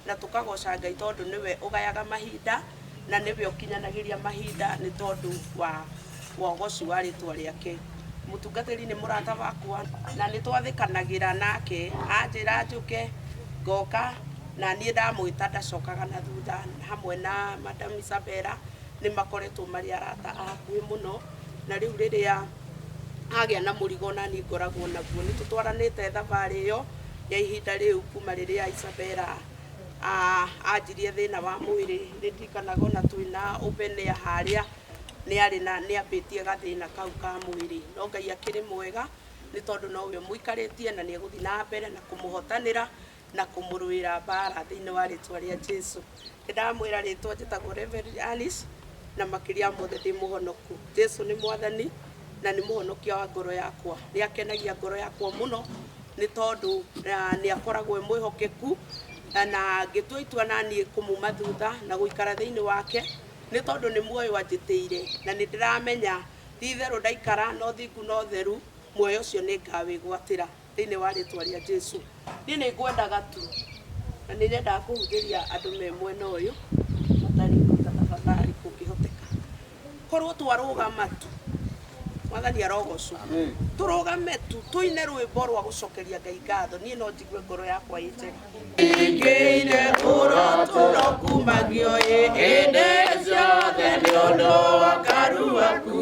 Na tũkagoca Ngai tondũ nĩwe ũgayaga mahinda na nĩwe ũkinyanagĩria mahinda nĩ tondũ wa ũgoci wa rĩtwa rĩake. Mũtungatĩri nĩ mũrata wakwa na nĩ twathĩkanagĩra nake, anjĩra njũke ngoka na niĩ ndamwĩta ndacokaga na thutha. Hamwe na Madam Isabella nĩ makoretwo marĩ arata a hakuhĩ mũno, na rĩu rĩrĩa agĩa na mũrigo na niĩ ngoragwo naguo. Nĩ tũtwaranĩte thabarĩ ĩyo ya ihinda rĩu kuma rĩrĩa Isabella anjirie thĩna wa mwĩrĩ. Nĩ ndirikanaga ona twĩna open air harĩa nĩ arĩ na nĩ ambĩtie gathĩna kau ka mwĩrĩ, no Ngai akĩrĩ mwega nĩ tondũ nowe ũmũikarĩtie na nĩ egũthiĩ na mbere na kũmũhotanĩra na kũmũrũĩra mbara thĩinĩ wa rĩtwa rĩa Jesu. Nĩ ndamwĩra rĩtwa njĩtagwo Reverend Alice na makĩria mothe ndĩ mũhonoku. Jesu nĩ mwathani na nĩ mũhonokia wa ngoro yakwa. Nĩ akenagia ngoro yakwa mũno nĩ tondũ nĩ akoragwo e mwĩhokeku na ngĩtua itua na niĩ kũmuma thutha na gũikara thĩinĩ wake nĩ tondũ nĩ muoyo anjĩtĩire na nĩ ndĩramenya ti itherũ ndaikara na ũthingu na ũtheru muoyo ũcio nĩ ngawĩgwatĩra thĩinĩ wa rĩtwa rĩa Jesu. Niĩ nĩ ngwendaga tu na nĩ nyendaga kũhunjĩria andũ me mwena ũyũ matarĩ kũta tafadhali kũngĩhoteka. Korwo twarũgama tu, Mwathani arogocwo, tũrũgame tu tũine rwĩmbo rwa gũcokeria Ngai ngatho, niĩ no njigue ngoro yakwa ĩ njega. Ingĩire ũrotũrokumagio hĩndĩ ciothe nĩ ũndũ wa karu waku.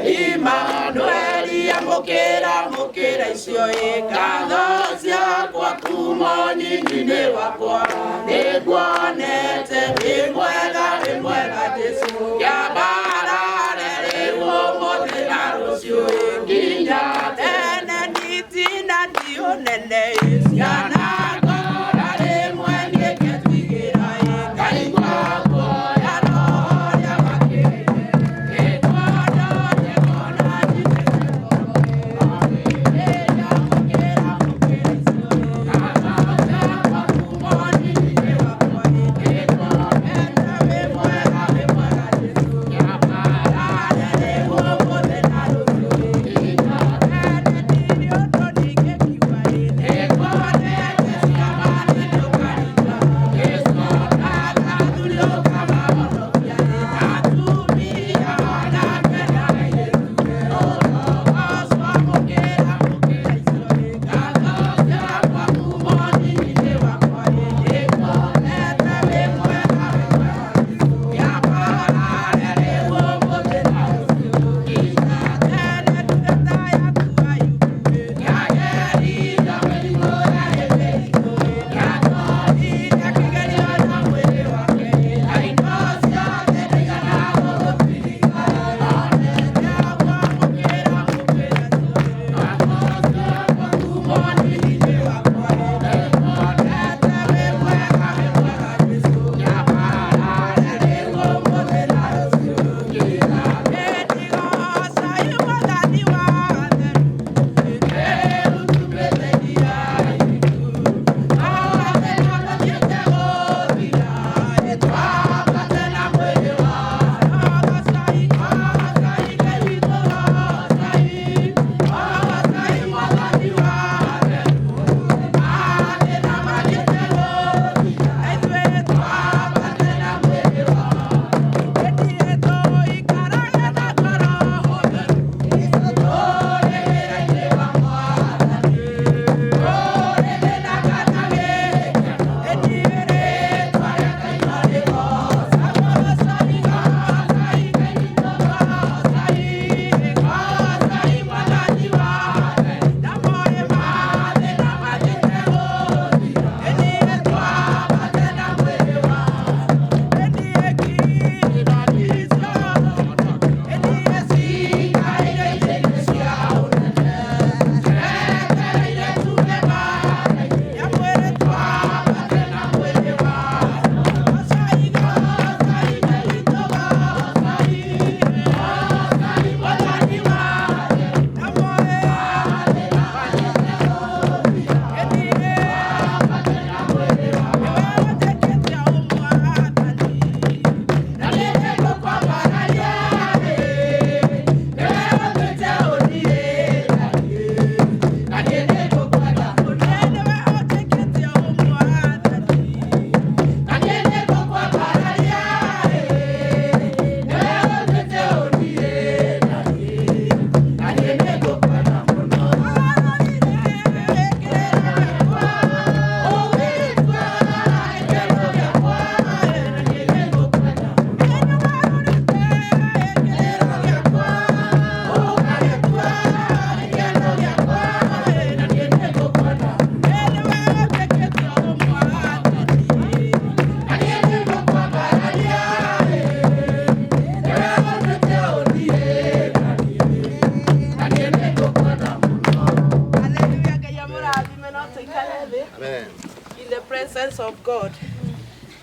Imanueli, amũkĩra amũkĩra icio ngatho ciakwa kuma ũnyinyi-inĩ wakwa. Nĩnguonete wĩ mwega, wĩ mwega Jesu, kĩambarare rĩu ũmũthĩ na rũciũ nginya tene. Nitina ndiũnene ciana ngora rĩmwe nĩngetigĩra ngaigua guoya roho ũrĩa wakĩrĩire ĩkwondorie ngona njitĩte ngoro ĩrĩa amũkĩra amũkĩra icio ngatho ciakwa kuma ũnyinyi.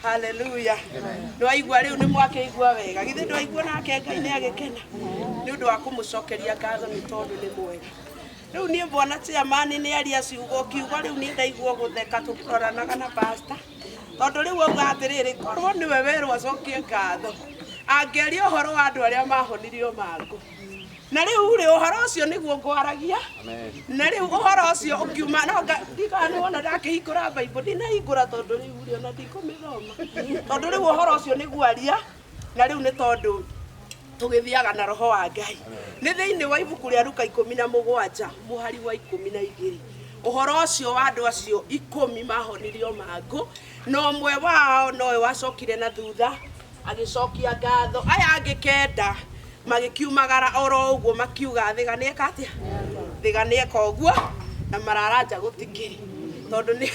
Haleluya. Nĩwaigua rĩu nĩ mwakĩigua wega. Githĩ ndwaigua nake Ngai nĩ agĩkena nĩ ũndũ wa kũmũcokeria ngatho nĩ tondũ nĩ mwega. Rĩu niĩ bwana chairman nĩ aria ciugo kiugo rĩu niĩ ndaigua gũtheka tũkĩroranaga na pastor. Tondũ rĩu auga atĩrĩrĩ, korwo nĩwe werwo acokie ngatho, angĩaria ũhoro wa andũ arĩa mahonirio mangũ. Na rĩu rĩ, ũhoro ũcio nĩguo ngwaragia. Na rĩu ũhoro ũcio ũkiuma no ndikana nĩ wona ndakĩhingũra Bible, ndinahingũra tondũ rĩu rĩ, ona ndikũmĩthoma. Tondũ rĩu ũhoro ũcio nĩguo aria, na rĩu nĩ tondũ tũgĩthiaga na roho wa Ngai. Nĩ thĩinĩ wa ibuku rĩa Luka 17 mũhari wa 12. Ũhoro ũcio wa andũ acio 10 mahonirio mangũ, na ũmwe wao nowe wacokire na thutha agĩcokia ngatho. Aya angĩ 9 magĩkiumagara oro ũguo makiuga thiga nĩ eka atĩa, thiga nĩ eka ũguo, na mararanja gũtikĩrĩ tondũ nĩ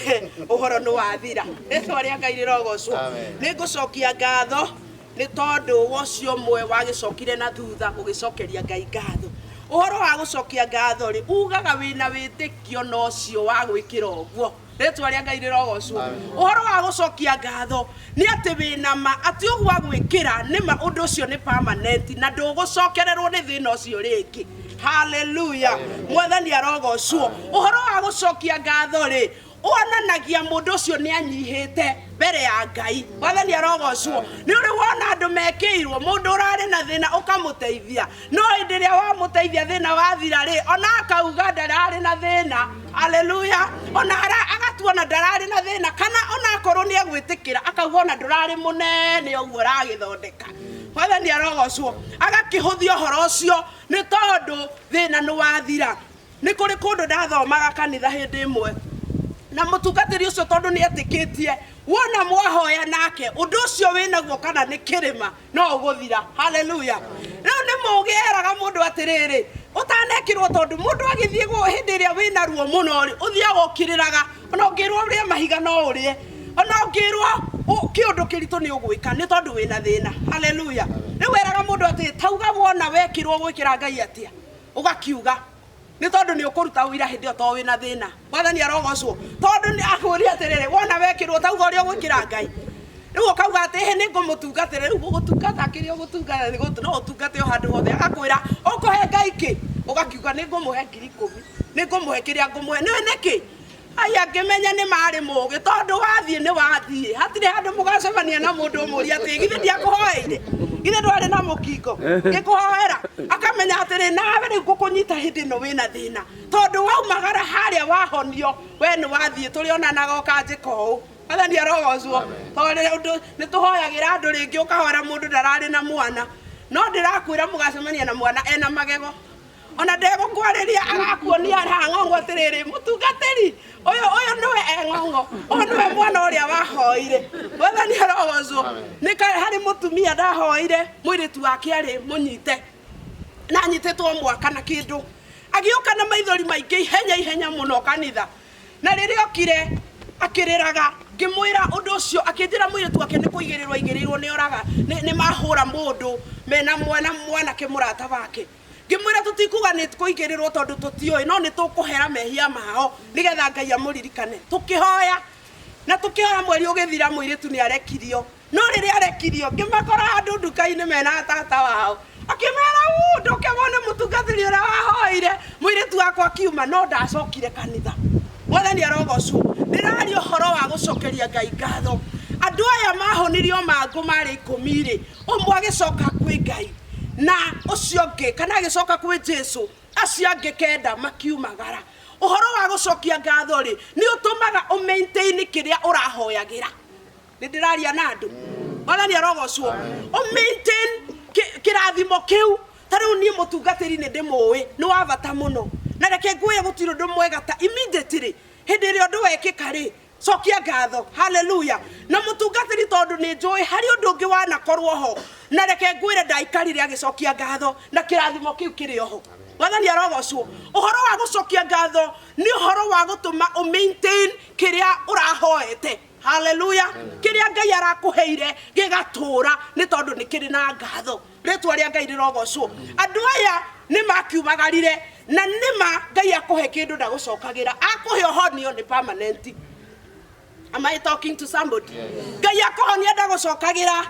ũhoro nĩ wathira. Rĩtwa rĩa Ngai rĩrogocwo. Nĩ ngũcokia ngatho nĩ tondũ wa ũcio ũmwe wagĩcokire na thutha gũgĩcokeria Ngai ngatho. Ũhoro wa gũcokia ngatho rĩ, ugaga wĩna wĩtĩkio na ũcio wa gwĩkĩra ũguo. Rĩtwa rĩa Ngai rĩrogocwo. Ũhoro wa gũcokia ngatho nĩ atĩ wĩna ma atĩ ũguo agwĩkĩra nĩ ma ũndũ ũcio nĩ permanent na ndũgũcokererwo nĩ thĩna ũcio rĩngĩ. Haleluya. Mwathani arogocwo. Ũhoro wa gũcokia ngatho rĩ, wonanagia mũndũ ũcio nĩ anyihĩte mbere ya Ngai. Mwathani arogocwo. Nĩ ũrĩ wona andũ mekĩirwo, mũndũ ũrarĩ na thĩna ũkamũteithia, no hĩndĩ ĩrĩa wamũteithia thĩna wathira rĩ, ona akauga ndararĩ na thĩna. Haleluya. Ona agatuona ndararĩ na thĩna, kana ona akorwo nĩ egwĩtĩkĩra akauga ona ndũrarĩ mũnene ũguo ũragĩthondeka. Mwathani arogocwo. Agakĩhũthia ũhoro ũcio nĩ tondũ thĩna nĩ wathira. Nĩ kũrĩ kũndũ ndathomaga kanitha hĩndĩ ĩmwe, na mũtungatĩri ũcio tondũ nĩ etĩkĩtie wona mwahoya nake ũndũ ũcio wĩnaguo kana nĩ kĩrĩma no ũgũthira. Haleluya. Rĩu nĩ mũgĩ eraga mũndũ atĩrĩrĩ, ũtanekĩrwo tondũ mũndũ agĩthiĩ hĩndĩ ĩrĩa wĩna ruo mũno rĩ, ũthiaga ũkĩrĩraga, ona ũngĩrwo ũrĩe mahiga no ũrĩe, ona ũngĩrwo kĩũndũ kĩritũ nĩ ũgwĩka nĩ tondũ wĩna thĩna. Haleluya. Rĩu eraga mũndũ atĩ tauga wona wekĩrwo gwĩkĩra Ngai atĩa, ũgakiuga nĩ tondũ nĩ ũkũruta ũira hĩndĩ ĩyo to wĩna thĩna. Mwathani arogocwo. Tondũ nĩ akũria atĩrĩrĩ, wona wekĩrwo tauga ũrĩa ũgwĩkĩra Ngai. Rĩu ũkauga atĩ ĩhĩ nĩ ngũmũtungatĩra. Rĩu gũgũtungata kĩrĩa ũgũtungata nĩ no ũtungate o handũ hothe. Agakwĩra ũkũhe Ngai kĩ? Ũgakiuga nĩ ngũmũhe ngiri ikũmi, nĩ ngũmũhe kĩrĩa ngũmũhe. Nĩũĩ nĩkĩ? Ai angĩmenya nĩ marĩ mũgĩ, tondũ wathiĩ nĩ wathiĩ. Hatirĩ handũ mũgacemania na mũndũ ũmũrie atĩ githĩ ndiakũhoeire, githĩ ndwarĩ na mũkingo ngĩkũhoera. Akamenya atĩrĩ, nawe rĩu ngũkũnyita hĩndĩ ĩno wĩna thĩna, tondũ waumagara harĩa wahonio we nĩ wathiĩ, tũrĩonanaga ũkanjĩka ũũ. Mwathani arogocwo. Tondũ ũndũ nĩ tũhoyagĩra andũ rĩngĩ ũkahoera mũndũ ndararĩ na mwana, no ndĩrakwĩra mũgacemania na mwana ena magego, ona ndegũkwarĩria agakuonia haha ng'ong'o atĩrĩrĩ, mũtungatĩri ũyũ ũyũ nĩwe e ng'ong'o, ũyũ nĩwe mwana ũrĩa wahoire. Mwathani arogocwo. Nĩ harĩ mũtumia ndahoire mũirĩtu wake arĩ mũnyite na anyitĩtwo mwaka na kĩndũ, agĩũka na maithori maingĩ ihenya ihenya mũno kanitha, na rĩrĩa okire akĩrĩraga, ngĩmwĩra ũndũ ũcio, akĩnjĩra mũirĩtu wake nĩ kũigĩrĩrwo aigĩrĩirwo nĩ oraga nĩ mahũra mũndũ mena mwana mwanake mũrata wake. Ngĩmwĩra tũtikuga nĩ kũigĩrĩrwo tondũ tũtiũĩ, no nĩ tũkũhera mehia mao nĩgetha Ngai amũririkane. Tũkĩhoya na tũkĩhoya, mweri ũgĩthira mũirĩtu nĩ arekirio. No rĩrĩa arekirio ngĩmakora handũ nduka-inĩ mena tata wao, akĩmera uu ndũke wone mũtungatĩri ũrĩa wahoire mũirĩtu wakwa akiuma, no ndacokire kanitha. Mwathani arogocwo. Ndĩraria ũhoro wa gũcokeria Ngai ngatho. Andũ aya mahonirio mangũ marĩ 10 rĩ, ũmwe agĩcoka kwĩ Ngai na ũcio ũngĩ kana agĩcoka kwĩ Jesu, acio angĩ 9 makiumagara. Ũhoro wa gũcokia ngatho rĩ, nĩ ũtũmaga ũ maintain kĩrĩa ũrahoyagĩra. Nĩ ndĩraria na andũ. Mwathani arogocwo. Ũ maintain kĩrathimo kĩu. Ta rĩu niĩ mũtungatĩri nĩ ndĩmũĩ, nĩ wa bata mũno. Na reke ngwĩre gũtirĩ ũndũ mwega ta immediately hĩndĩ ĩrĩa ũndũ wekĩka rĩ, cokia ngatho. Haleluya. Na mũtungatĩri tondũ nĩ njũĩ harĩ ũndũ ũngĩ wanakorwo ho, na reke ngwĩre ndaikarire agĩcokia ngatho na kĩrathimo kĩu kĩrĩ oho. Mwathani arogocwo. Ũhoro wa gũcokia ngatho nĩ ũhoro wa gũtũma ũ maintain kĩrĩa ũrahoete. Haleluya. Kĩrĩa Ngai arakũheire gĩgatũra nĩ tondũ nĩ kĩrĩ na ngatho. Rĩtwa rĩa Ngai rĩrogocwo. Andũ aya nĩ makiumagarire na nĩma Ngai akũhe kĩndũ ndagũcokagĩra, akũhe ũhonio nĩ permanent. Am I talking to somebody? Ngai akũhonia ndagũcokagĩra.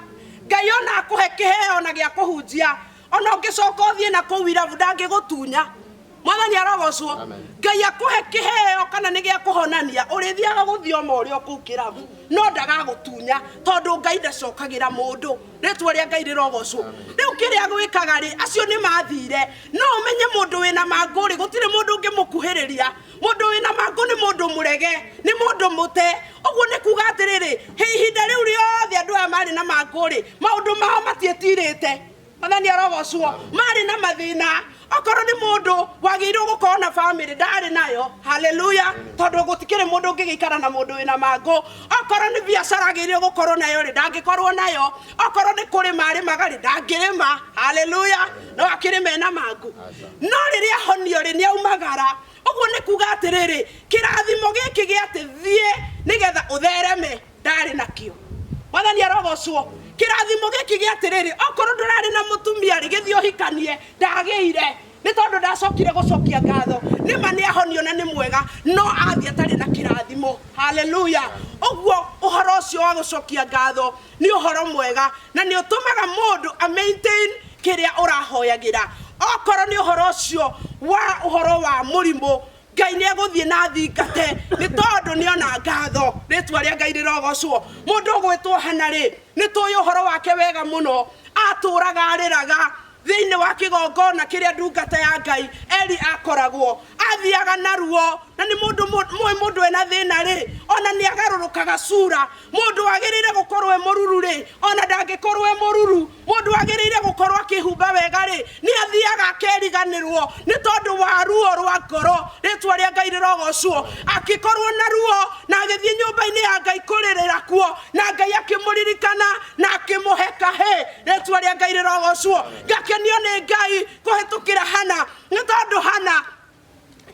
Ngai ona akũhe kĩheo na gĩa kũhunjia, ona ũngĩcoka ũthiĩ na kũu irabu ndangĩgũtunya. Mwathani arogocwo. Ngai akũhe kĩheo kana nĩ gĩa kũhonania, ũrĩthiaga gũthioma ũrĩ o kũu kĩrabu, no ndagagũtunya tondũ Ngai ndacokagĩra mũndũ. Rĩtwa rĩa Ngai rĩrogocwo. Rĩu kĩrĩa gwĩkaga rĩ, acio nĩ mathire. No ũmenye mũndũ wĩna mangũ rĩ, gũtirĩ mũndũ ũngĩmũkuhĩrĩria. Mũndũ wĩna mangũ nĩ mũndũ mũrege, nĩ mũndũ mũte. Ũguo nĩ kuga atĩrĩrĩ, ihinda rĩu rĩothe andũ aya marĩ na mangũ rĩ, maũndũ mao matiĩtirĩte. Mwathani arogocwo. Marĩ na mathĩna. Okorwo nĩ mũndũ wagĩrĩirwo gũkorwo na famĩlĩ ndarĩ nayo, haleluya, tondũ gũtikĩrĩ mũndũ ũngĩgĩikara na mũndũ wĩna mangũ. Okorwo nĩ biacara agĩrĩirwo gũkorwo nayo rĩ, ndangĩkorwo nayo. Okorwo nĩ kũrĩma arĩmaga rĩ, ndangĩrĩma, haleluya, no akĩrĩme na mangũ. No rĩrĩa ahonio rĩ, nĩ aumagara. Ũguo nĩ kuga atĩrĩrĩ, kĩrathimo gĩkĩ gĩa atĩ thiĩ nĩgetha ũthereme ndarĩ nakĩo. Mwathani arogocwo. Kĩrathimo gĩkĩ gĩa atĩrĩrĩ, okorwo ndũrarĩ na mũtumia rĩ, gĩthiĩ ũhikanie, ndagĩire nĩ tondũ ndacokire gũcokia ngatho. Nĩ ma nĩ ahonio na nĩ mwega, no athiĩ atarĩ na kĩrathimo, haleluya. Ũguo ũhoro ũcio wa gũcokia ngatho nĩ ũhoro mwega na nĩ ũtũmaga mũndũ a maintain kĩrĩa ũrahoyagĩra. Okorwo nĩ ũhoro ũcio wa ũhoro wa mũrimũ, Ngai nĩ egũthiĩ na athingate nĩ tondũ nĩ ona ngatho. Rĩtwa rĩa Ngai rĩrogocwo. Mũndũ ũgwĩtwo Hana rĩ, nĩ tũĩ ũhoro wake wega mũno. Atũraga arĩraga thĩinĩ wa kĩgongona kĩrĩa ndungata ya Ngai Eli akoragwo. Athiaga na ruo, na nĩ mũndũ mũĩ mũndũ ena thĩna rĩ, ona nĩ agarũrũkaga sura. Mũndũ wagĩrĩire gũkorwo e mũruru rĩ, ona ndangĩkorwo e mũruru. Mũndũ wagĩrĩire gũkorwo akĩhumba wega rĩ, nĩ athiaga akeriganĩrwo nĩ tondũ wa ruo rwa ngoro. Rĩtwa rĩa Ngai rĩrogocwo. Akĩkorwo na ruo na agĩthiĩ nyũmba-inĩ ya Ngai kũrĩrĩra kuo, na Ngai akĩmũririkana na akĩmũhe kahĩ. Rĩtwa rĩa Ngai rĩrogocwo. Ngakenio nĩ Ngai kũhĩtũkĩra Hana, nĩ tondũ Hana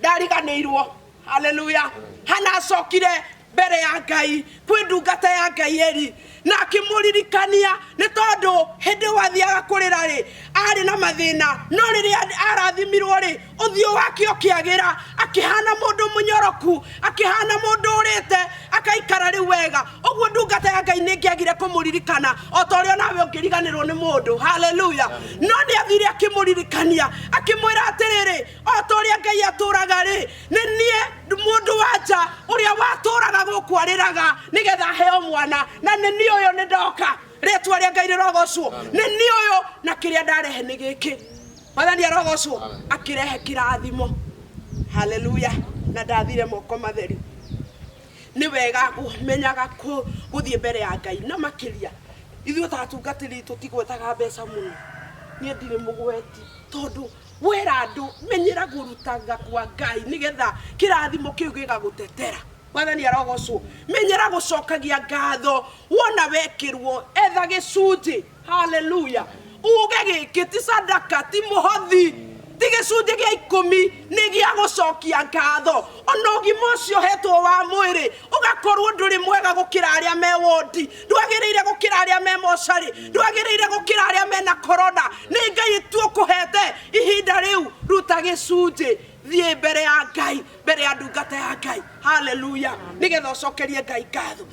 ndariganĩirwo. Haleluya. Hana acokire mbere ya Ngai kwĩ ndungata ya Ngai Eli na akĩmũririkania, nĩ tondũ hĩndĩ ĩyo athiaga kũrĩra rĩ, arĩ na mathĩna, no rĩrĩa arathimirwo rĩ, ũthiũ wake ũkĩagĩra, akĩhana mũndũ mũnyoroku, akĩhana mũndũ ũrĩte, akaikara rĩu wega. Ũguo ndungata ya Ngai nĩ ĩngĩagire kũmũririkana o ta ũrĩa nawe ũngĩriganĩrwo nĩ mũndũ. Haleluya. No nĩ athire akĩmũririkania, akĩmwĩra atĩrĩrĩ, o ta ũrĩa Ngai atũraga rĩ, nĩ niĩ mũndũ wa nja ũrĩa watũraga gũkũ arĩraga nĩgetha aheo mwana, na nĩ niĩ ũyũ nĩ ndoka. Rĩtwa rĩa Ngai rĩrogocwo. Nĩ niĩ ũyũ, na kĩrĩa ndarehe nĩ gĩkĩ. Mwathani arogocwo. Akĩrehe kĩrathimo. Haleluya. Na ndathire moko matheri. Nĩ wega kũmenyaga gũthiĩ mbere ya Ngai, na makĩria ithuĩ ta atungatĩri tũtigwetaga mbeca mũno. Niĩ ndirĩ mũgweti, tondũ wera andũ menyera kũrutaga kwa Ngai nĩgetha kĩrathimo kĩu gĩgagũtetera. Mwathani arogocwo. Menyera gũcokagia ngatho wona wekĩrwo, etha gĩcunjĩ. Haleluya. Uge gĩkĩ ti sadaka, ti mũhothi, ti gĩcunjĩ gĩa ikũmi, nĩ gĩa gũcokia ngatho. Ona ũgima ũcio ũhetwo wa mwĩrĩ ũgakorwo ndũrĩ mwega gũkĩra arĩa me wondi, ndwagĩrĩire gũkĩra arĩa me mocarĩ, ndwagĩrĩire gũkĩra arĩa mena korona. Nĩ Ngai tu ũkũhete ihinda rĩu, ruta gĩcunjĩ, thiĩ mbere ya Ngai, mbere ya ndungata ya Ngai. Haleluya. Nĩgetha ũcokerie Ngai ngatho.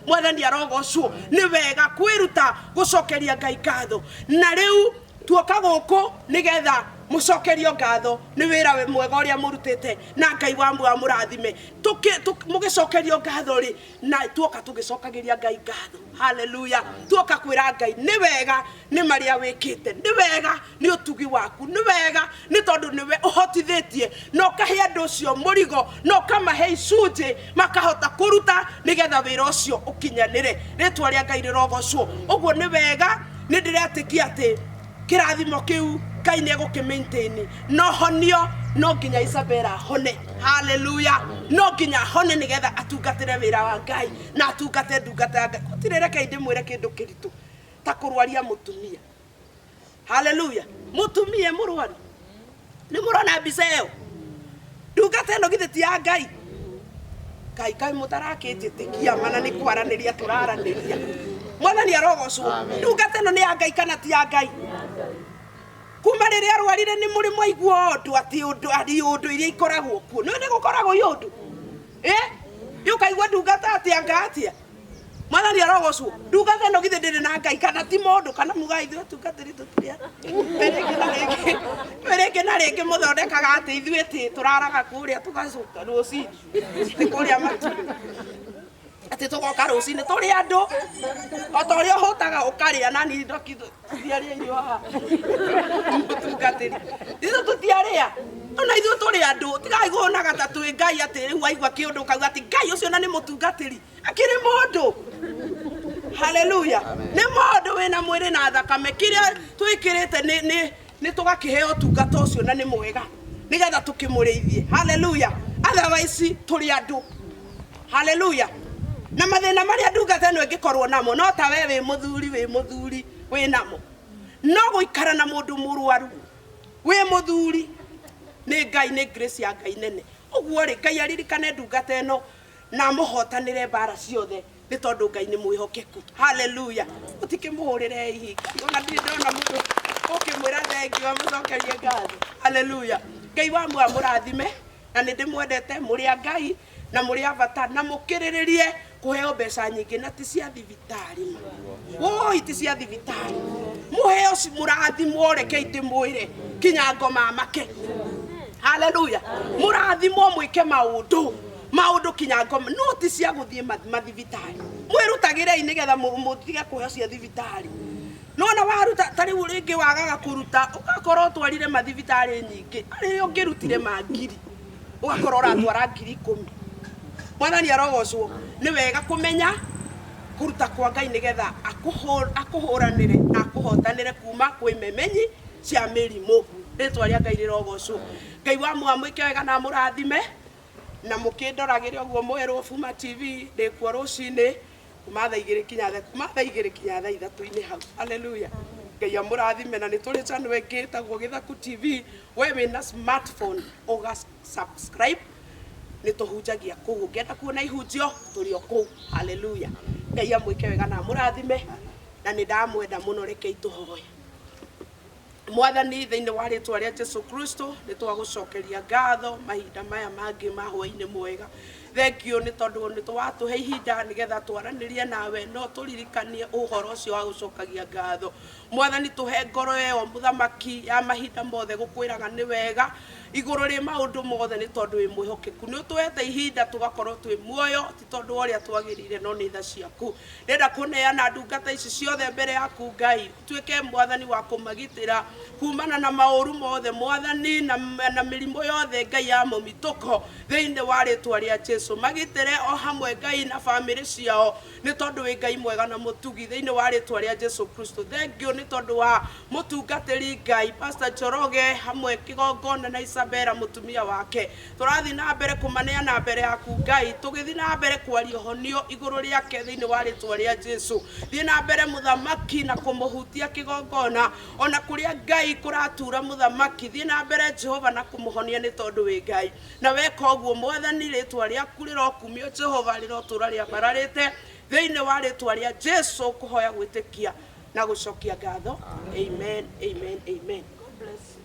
Mwathani arogocwo. Nĩ wega kwĩruta gũcokeria Ngai ngatho. Na rĩu tuoka gũkũ nĩgetha mũcokerio ngatho nĩ wĩra mwega ũrĩa mũrutĩte, na Ngai wa mũrathime. Mũgĩcokerio ngatho rĩ, na tuoka tũgĩcokagĩria Ngai ngatho. Haleluya. Tuoka kwĩra Ngai nĩ wega nĩ marĩa wĩkĩte, nĩ wega nĩ ũtugi waku, nĩ wega nĩ tondũ nĩwe ũhotithĩtie na ũkahe andũ ũcio mũrigo na ũkamahe icunjĩ makahota kũruta nĩgetha wĩra ũcio ũkinyanĩre. Rĩtwa rĩa Ngai rĩrogocwo. Ũguo nĩ wega, nĩ ndĩretĩkia atĩ kĩrathimo kĩu Ngai nĩ egũkĩ maintain. No honio no nginya Isabella ahone. Haleluya. No nginya ahone nĩgetha atungatĩre wĩra wa Ngai na atungate ndungata ya Ngai. Gũtirĩ, rekei ndĩmwĩre kĩndũ kĩritũ ta kũrwaria mũtumia. Haleluya. Mũtumia mũrwaru, nĩ mũrona mbica ĩyo? Ndungata ĩno githĩ ti ya Ngai? Ngai kaĩ mũtarakĩnjĩtĩkia mana nĩ kwaranĩria tũraranĩria. Mwathani arogocwo. Ndungata ĩno nĩ ya Ngai kana ti ya Ngai? Kuma rĩrĩa arwarire nĩ mũrĩ mwaigua ũndũ atĩ ũndũ ari ũndũ iria ikoragwo kuo. Nĩ nĩ gũkoragwo iũndũ. Ũkaigua ndungata atĩa nga atĩa mwathani arogocwo ndungata ĩno githĩ ndĩrĩ na ngai kana ti mũndũ kana muga ithuĩ atungatĩri tũtirĩa rĩngĩ na rĩngĩ rĩngĩ na rĩngĩ mũthondekaga atĩ ithuĩ tĩ tũraraga kũrĩa tũgacoka rũcinĩ nĩ kũrĩa matu atĩ tũgoka rũcinĩ tũrĩ andũ o ta ũrĩa ũhũtaga ũkarĩa na niĩ ndoki tũtiarĩa irio haha mũtungatĩri ithuĩ tũtiarĩa ona ithuĩ tũrĩ andũ tigai kũonaga ta twĩ ngai atĩ rĩu waigua kĩũndũ ũkauga atĩ ngai ũcio na nĩ mũtungatĩri akĩrĩ mũndũ haleluya nĩ mũndũ wĩna mwĩrĩ na thakame kĩrĩa twĩkĩrĩte nĩ nĩ nĩ tũgakĩheo ũtungata ũcio na nĩ mwega nĩgetha tũkĩmũrĩithie haleluya otherwise tũrĩ andũ haleluya na mathĩna marĩa ndungata ĩno ĩngĩkorwo namo no ta we wĩ mũthuri wĩ mũthuri wĩ namo no gũikara na mũndũ mũrwaru wĩ mũthuri nĩ ngai nĩ grace ya ngai nene ũguo rĩ ngai aririkane ndungata ĩno na amũhotanĩre mbara ciothe nĩ tondũ ngai nĩ mwĩhokeku haleluya ũtikĩmũhũrĩre ihinga ona ndirĩ ndona mũndũ ũkĩmwĩra thengiũ amũcokerie ngatho haleluya ngai wa muoyo amũrathime na nĩ ndĩmwendete mũrĩ a ngai na mũrĩ a bata na mũkĩrĩrĩrie kũheo mbeca nyingĩ na ti cia thibitarĩ ma woi ti cia thibitarĩ mũheo mũrathimwo rekei ndĩmwĩre kinya ngoma make haleluya mũrathimwo mwĩke maũndũ maũndũ kinya ngoma no ti cia gũthiĩ mathibitarĩ mwĩrutagĩrei nĩgetha mũtige kũheo cia thibitarĩ nona waruta ta rĩu rĩngĩ wagaga kũruta ũgakorwo ũtwarire mathibitarĩ nyingĩ arĩa ũngĩrutire ma ngiri ũgakorwo ũratwara 10,000 mwathani arogocwo nĩ wega kũmenya kũruta kwa ngai nĩgetha akũhũranĩre na akũhotanĩre kuma kwĩ memenyi cia mĩrimũ rĩtwa rĩa ngai rĩrogocwo ngai wa muoyo amwĩke wega na amũrathime na mũkĩndoragĩre ũguo mwerwo Buma TV ndĩkuo rũcinĩ kuma thaa igĩrĩ kinya thaa kuma thaa igĩrĩ kinya thaa ithatũ-inĩ hau haleluya ngai amũrathime na nĩ tũrĩ channel ĩngĩ ĩtagwo Gĩthaku TV we wĩna smartphone ũga subscribe nĩ tũhunjagia kũu ũngĩenda kuona ihunjio tũrĩ o kũu haleluya ngai amwĩke wega na amũrathime na nĩ ndamwenda mũno rekei tũhoe mwathani thĩinĩ wa rĩtwa rĩa jesu kristo nĩ twagũcokeria ngatho mahinda maya mangĩ ma hwainĩ mwega thengio nĩ tondũ nĩ watũhe ihinda nĩgetha twaranĩrie nawe no tũririkanie ũhoro ũcio wa gũcokagia ngatho mwathani tũhe ngoro ĩyo mũthamaki ya mahinda mothe gũkwĩraga nĩ wega igũrũ rĩ maũndũ mothe nĩ tondũ wĩ mwĩhokeku nĩ ũtũhete ihinda tũgakorwo twĩ muoyo ti tondũ wa ũrĩa twagĩrĩire no nĩ tha ciaku ndĩrenda kũneana ndungata ici ciothe mbere yaku ngai ũtuĩke mwathani wa kũmagitĩra kumana na maũru mothe mwathani na, na mĩrimũ yothe ngai ya mũmitũko thĩinĩ wa rĩtwa rĩa jesu magitĩre o hamwe ngai na bamĩrĩ ciao nĩ tondũ wĩ ngai mwega na mũtugi thĩinĩ wa rĩtwa rĩa jesu kristo thengio nĩ tondũ wa mũtungatĩri ngai pastor njoroge hamwe kĩgongona na isabela mũtumia wake tũrathiĩ na mbere kũmaneana mbere yaku ngai tũgĩthiĩ na mbere kwaria ũhonio igũrũ rĩake thĩinĩ wa rĩtwa rĩa jesu thiĩ na mbere mũthamaki na kũmũhutia kĩgongona ona kũrĩa ngai kũratura mũthamaki thiĩ na mbere jehova na kũmũhonia nĩ tondũ wĩ ngai na weka ũguo mwathani rĩtwa rĩaku rĩrokumio jehova rĩrotũra rĩambararĩte thĩinĩ wa rĩtwa rĩa jesu kũhoya gwĩtĩkia na gũcokia ngatho amen amen amen God bless you.